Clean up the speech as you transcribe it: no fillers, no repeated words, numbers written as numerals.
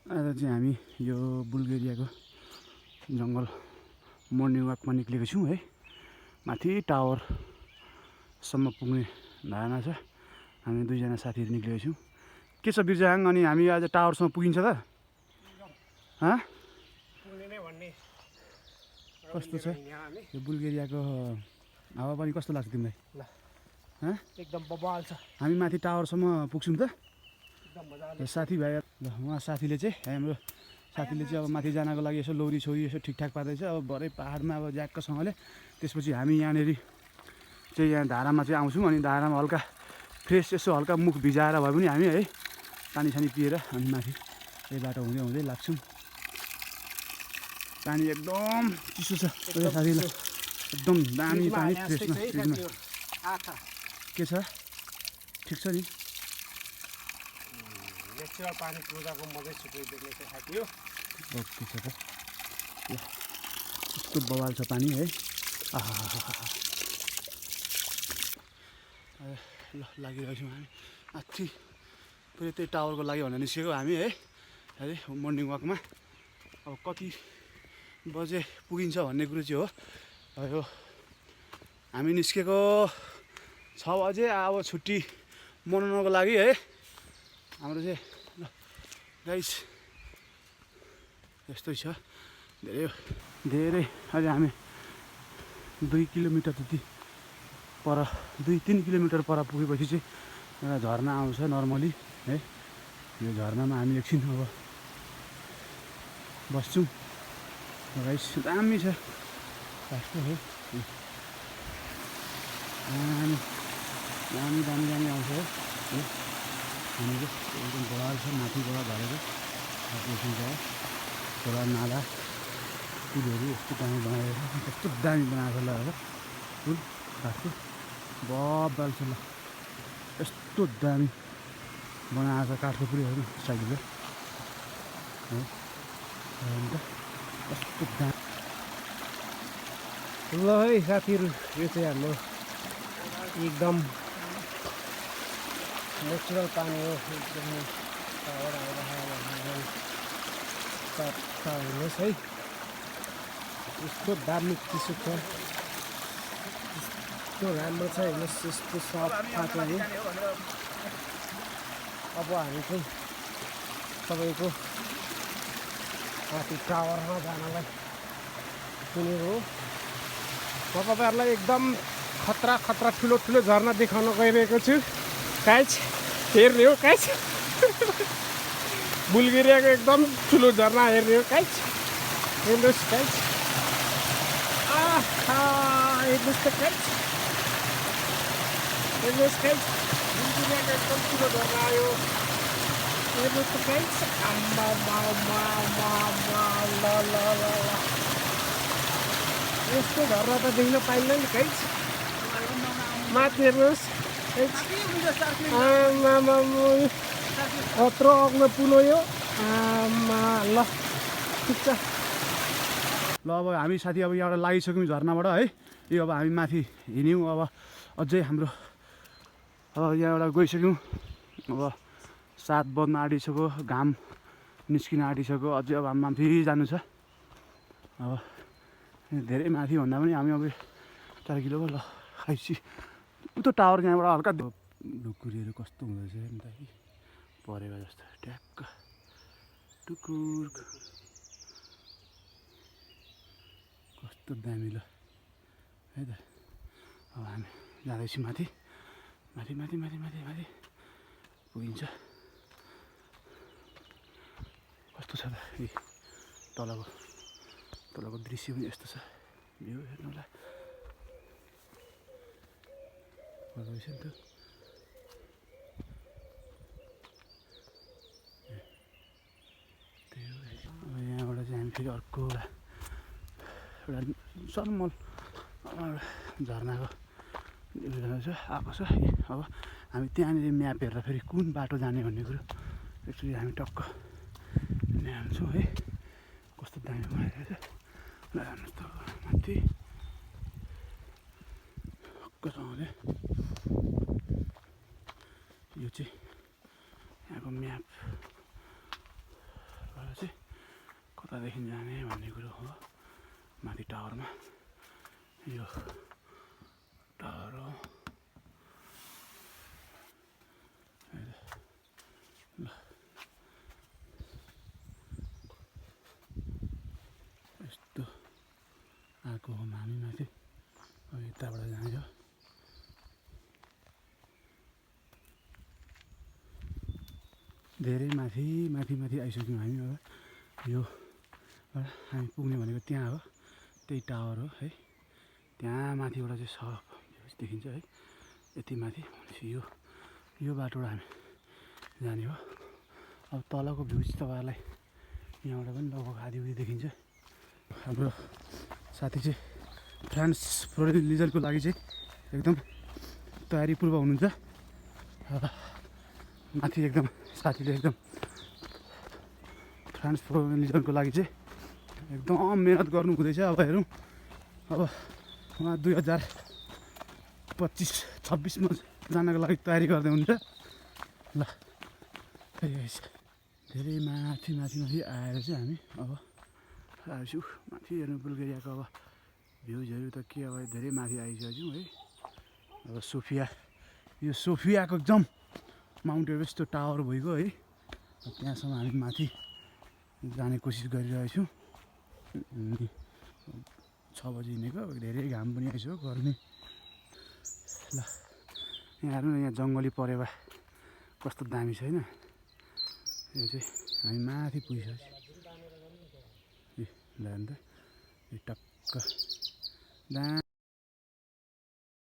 आज चाहिँ हामी यो बुल्गेरियाको जङ्गल मर्निङ वाकमा निक्लेको छौँ है। माथि टावरसम्म पुग्ने धारणा छ। हामी दुईजना साथीहरू निक्लेको छौँ। के छ बिरजाङ, अनि हामी आज टावरसम्म पुगिन्छ त? पुग्ने नै भन्ने कस्तो छ यो बुल्गेरियाको हावापानी कस्तो लाग्छ तिमीलाई? ल एकदम बवाल छ। हामी माथि टावरसम्म पुग्छौँ त? एकदम मजाले। साथीभाइ ल उहाँ साथीले चाहिँ हाम्रो साथीले चाहिँ अब माथि जानको लागि यसो लौरी छोरी यसो ठिकठाक पार्दैछ। अब भरे पाहाडमा अब ज्याक्कसँगले त्यसपछि हामी यहाँनिर चाहिँ यहाँ धारामा चाहिँ आउँछौँ। अनि धारामा हल्का फ्रेस यसो हल्का मुख भिजाएर भए पनि हामी है पानी सानी पिएर अनि माथि यही बाटो हुँदै हुँदै लाग्छौँ। पानी एकदम चिसो छ साथीलाई, एकदम दामी पानी फ्रेसमा। के छ ठिक छ नि? नेचुरल पानी पिउँदाको मजै छुट्टै देख्ने छ साथी हो। ओके छ त, कस्तो बवाल छ पानी है। ल लागिरहेको छौँ हामी माथि फेरि त्यही टावरको लागि भनेर निस्केको हामी है अरे मर्निङ वाकमा। अब कति बजे पुगिन्छ भन्ने कुरो चाहिँ हो। अब यो हामी निस्केको 6 बजे। अब छुट्टी मनाउनको लागि है हाम्रो चाहिँ ल गाइस यस्तै छ। धेरै अहिले हामी 2 किलोमिटर जति पर 2-3 किलोमिटर पर पुगेपछि चाहिँ एउटा झरना आउँछ नर्मली है। यो झरनामा हामी एकछिन अब बस्छौँ। गाइस दामी छ कस्तो हो, दामी दामी दामी आउँछ है। हामीको एकदम बवाल छ माथिबाट झरेको देखिन्छ। खोला नाला पुलहरू यस्तो दामी बनाएको छ, कस्तो दामी बनाएको ल अब पुल काठको बवाल छ ल। यस्तो दामी बनाएको छ काठको पुलहरू साइडमा है। अन्त कस्तो दामी ल है साथीहरू, यो चाहिँ हाम्रो एकदम नेचुरल पानी हो। एकदमै टावर आइरहेको है। यस्तो दामी चिसो छ, यस्तो राम्रो छ हेर्नुहोस्, यस्तो सफा छ है। अब हामी चाहिँ तपाईँको माथि टावरमा जानलाई सुनेको हो। म तपाईँहरूलाई एकदम खतरा खतरा ठुलो ठुलो झरना देखाउन गइरहेको छु। काइच हेर्ने हो, काइच बुल्गेरियाको एकदम ठुलो झरना हेर्ने हो। काइच हेर्नुहोस्, काइच हेर्नुहोस् त, काइच हेर्नुहोस्, काइच बुल्गेरियाको एकदम ठुलो झरना आयो। हेर्नुहोस् त काइच, ल यस्तो झरना त देख्न पाइन्न नि काइच। माथि हेर्नुहोस्, कत्रो अग्लो पुल हो यो। ल ठिक छ। ल अब हामी साथी अब यहाँबाट लागिसक्यौँ झरनाबाट है। यो अब हामी माथि हिँड्यौँ। अब अझै हाम्रो अब यहाँबाट गइसक्यौँ। अब 7 बज्न आँटिसक्यो, घाम निस्किन आँटिसक्यो। अझै अब हामी माथि जानु छ। अब धेरै माथि भन्दा पनि हामी अब 4 किलो ल खाइसी उतो टावर यहाँबाट हल्का ढुकुरीहरू कस्तो हुँदैछ नि त कि परेको जस्तो ट्याक्क टुकुर कस्तो दामी ल है त। अब हामी जाँदैछौँ माथि माथि माथि माथि माथि माथि पुगिन्छ। कस्तो छ त तलको दृश्य पनि यस्तो छ। भ्यू हेर्नुलाई रहेछ नि त। त्यही हो। अब यहाँबाट चाहिँ हामी फेरि अर्को एउटा सर्मल झरनाको आएको छ। अब हामी त्यहाँनिर म्याप हेरेर फेरि कुन बाटो जाने भन्ने कुरो एक्चुली हामी टक्क हाल्छौँ है। कस्तो दामी बनाइरहेको छ हेर्नुहोस् त माथि टक्कसँगले। यो चाहिँ यहाँको म्याप कतादेखि जाने भन्ने कुरो हो माथि टावरमा यो टावर हो ल यस्तो आएको हो हामी माथि अब यताबाट जान्छ धेरै माथि माथि माथि आइसक्यौँ हामी अब यो हामी पुग्ने भनेको त्यहाँ हो त्यही टावर हो है त्यहाँ माथिबाट चाहिँ सब देखिन्छ है यति माथि यो बाटोबाट हामी जाने हो अब तलको भ्यू चाहिँ तपाईँहरूलाई यहाँबाट पनि लगभग आधी उधी देखिन्छ हाम्रो साथी चाहिँ फ्रान्स फ्लोरिलिजनको लागि चाहिँ एकदम तयारीपूर्व हुनुहुन्छ माथि एकदम साथीले एकदम फ्रान्स फ्लोरिलिजनको लागि चाहिँ एकदम मेहनत गर्नु हुँदैछ अब हेरौँ अब उहाँ 2025-26मा जानको लागि तयारी गर्दै हुन्छ ल धेरै माथि माथि माथि आएर चाहिँ हामी अब आएछु माथि हेर्नु बुल्गेरियाको अब भ्युजहरू त के अब धेरै माथि आइसक्यौँ है अब यो सोफियाको एकदम माउन्ट एभरेस्ट टावर भइगयो है त्यहाँसम्म हामी माथि जाने कोसिस गरिरहेछौँ 6 बजी हिँडेको धेरै घाम पनि आइसक्यो गर्मी ल यहाँ हेर्नु न यहाँ जङ्गली परेवा कस्तो दामी छैन यो चाहिँ हामी माथि पुगिसक्यो ल अन्त टक्क